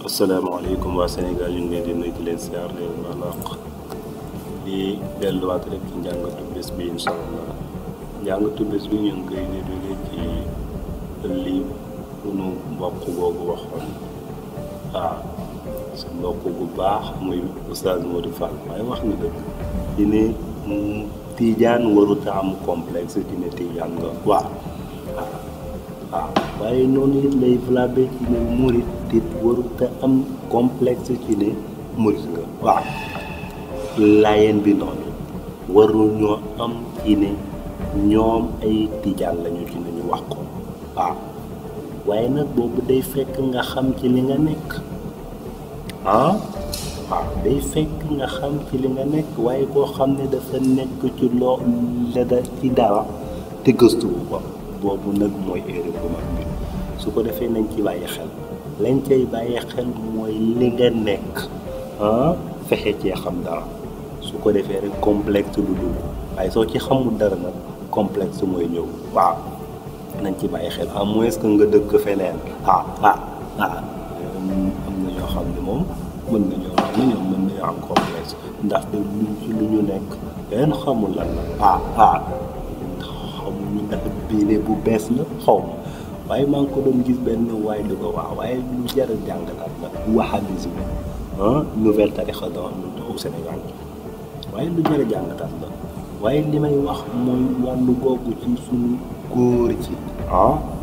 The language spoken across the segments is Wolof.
asalaamaaleykum waa Sénégal ñu ngi leen di nuyu di leen siyaar leen balaq di delluwaat rek ci njàngatu bés bi incha allah njàngatu bés bi ñu ngi koy déroulé ci li sunu mbokk boobu waxoon sa mbokk bu baax muy Oustaz Modou Fall waaye wax na dëgg di ne Tijaan warut a am complexe ci ne Tijaan nga waaye noonu it lay valable ci ne murit it warut a am complexe ci ne murit nga laayeen bi noonu waruñoo am ci ne ñoom ay tijaan lañu ci ne ñu wax ko waaye nag boobu day fekk nga xam ci li nga nekk day fekk nga xam ci li nga nekk waaye koo xam ne dafa nekk ci loo la ci dara te gëstu ko boobu nag mooy erreur bu mag bi su ko defee nañ ci bàyyi xel lañ cay bàyyi xel mooy li nga nekk fexe cee xam dara su ko defee rek complexe du dugg waaye soo ci xamul dara nag complexe mooy ñëw nañ ci bàyyi xel à moins que nga dëkk feneen am na ñoo xam ne moom mën nañoo wax ne ñoom mën nañoo am complexe ndaxte luñ ci lu ñu nekk kenn xamul lan la xamuñu ndax biine bu bees la xaw ma waaye maa ngi ko doon gis benn waaye di ko waaye lu jar a jàngalaat la wahhabisme nouvelle tarixa au Sénégal waaye lu jar a jàngalaat la waaye li may wax mooy wàllu googu ci suñu góor ci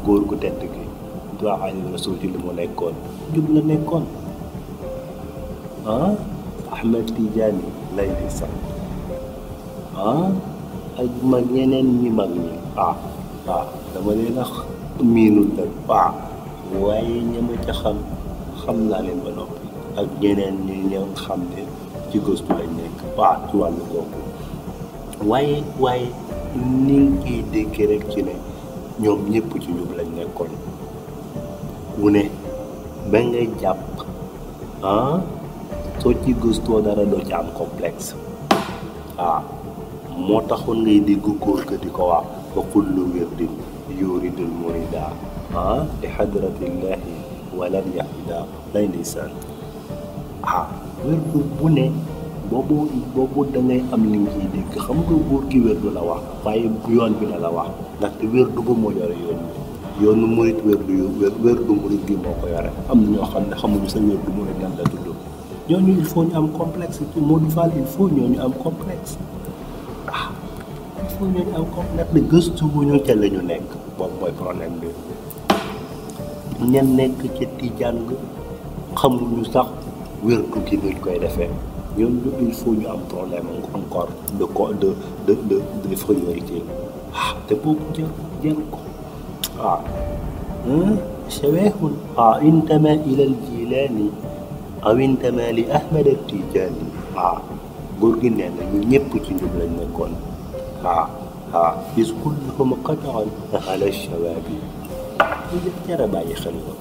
góor gu tedd gi doa alayhi rasul ci li mu nekkoon jub la nekkoon Ahmed Tidiane lay di sax ak mag ñeneen ñi mag ñi dama leen a miinul nag waaye ñama ca xam naa leen ba noppi ak ñeneen ñi ña xam ne ci gëstu lañ nekk ci wàllu googu waaye ni ngi ciy déggee rek ci ne ñoom ñëpp ci njub lañ nekkoon wu ne ba ngay jàpp soo ci gëstoo dara doo ci am complexe moo taxoon ngay dégg góor ga di ko wax fa kullu wirdin yuridul murida li hadratillahi walan yahida lay ndeysaan wérdu bu ne boobu da ngay am li nga ciy dégg xam nga góor gi wérdu la wax waaye yoon bi la wax ndaxte wérdu ba moo yore yoonu murit wérdu murit gi moo ko yore am na ñoo xam ne xamuñu sa wérdu murit lan la tudd ñooñu il faut ñu am complexe ci Modou Fall il faut ñooñu am complexe il faut ñooñu am complexe de gëstu bu ñu ca la ñu nekk boobu mooy problème bi ña nekk ci tijaan nga xamuñu sax wérdu gi nuñ koy defee ñooñu il faut ñu am problème encore de priorité te boobu jaru ko shawehun intama ila al jilani aw intama li ahmad al tijani góor gi nee na ñu ñëpp ci njub lañ nekkoon is kulluhum qataan ala shababi ñu jar a bàyyi xel la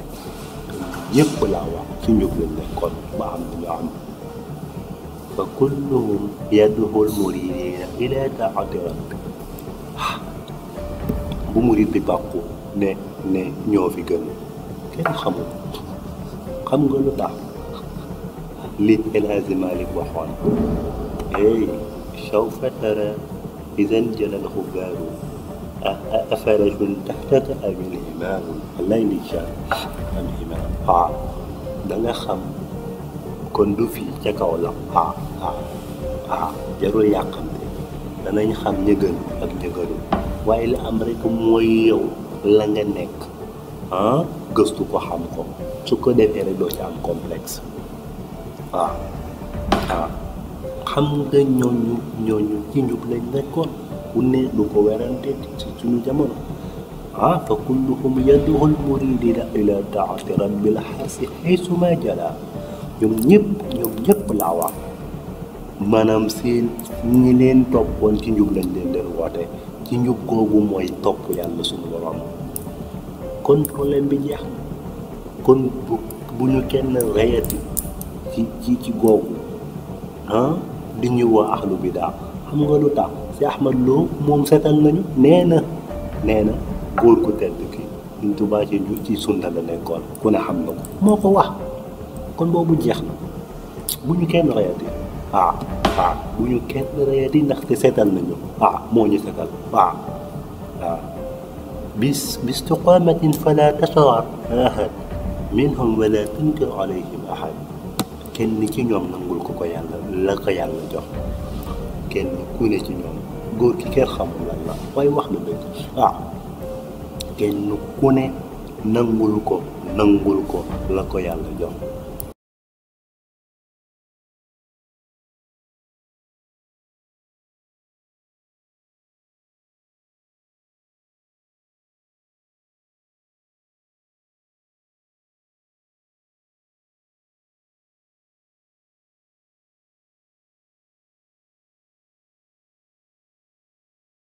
ñëpp laa wax ci njub lañ nekkoon ba am lu ñu am fa kulluhum yad'u al muridina ila taati rabbi bu murid bi bàkku ne ñoo fi gën kenn xamul xam nga lu tax li El Hadji Malick waxoon sawfa tara idan jalal xubaaru afarajun taxtaka amil imaamu lay ni caan am imaam da nga xam kon du fii ca kaw la jarul yàqamte danañ xam ña gën ak ña gënul waaye li am rek mooy yow la nga nekk gëstu ko xam ko su ko defee rek doo ci am complexe xam nga ñooñu ci njub lañ nekkoon ku ne lu ko werante ci suñu jamono fa kulluhum yad'ul muridina ila taati rabbil xarsi xaysuma jala ñoom ñëpp laa wax maanaam seen ñi leen toppoon ci njub lañ leen doon woote ci njub googu mooy topp yàlla suñu borom kon problème bi jeex na kon bu ñu kenn reyati ci googu di ñu waa ahlu bidaa xam nga lu tax si Ahmad Lo moom setal nañu nee na góor gu tedd ki Sëñ Tuubaa ci sunna la nekkoon ku ne xam na ko moo ko wax kon boobu jeex na bu ñu kenn reyati bu ñu kenn reyati ndaxte seetal nañu moo ñu seetal bistiqaamatin fala tashrar ahad minhum wala tunkir alayhim ahad kenn ci ñoom nangul ko yàlla la ko yàlla jox kenn ku ne ci ñoom góor ki kenn xamul lan la waaye wax na dëgg kenn ku ne nangul ko la ko yàlla jox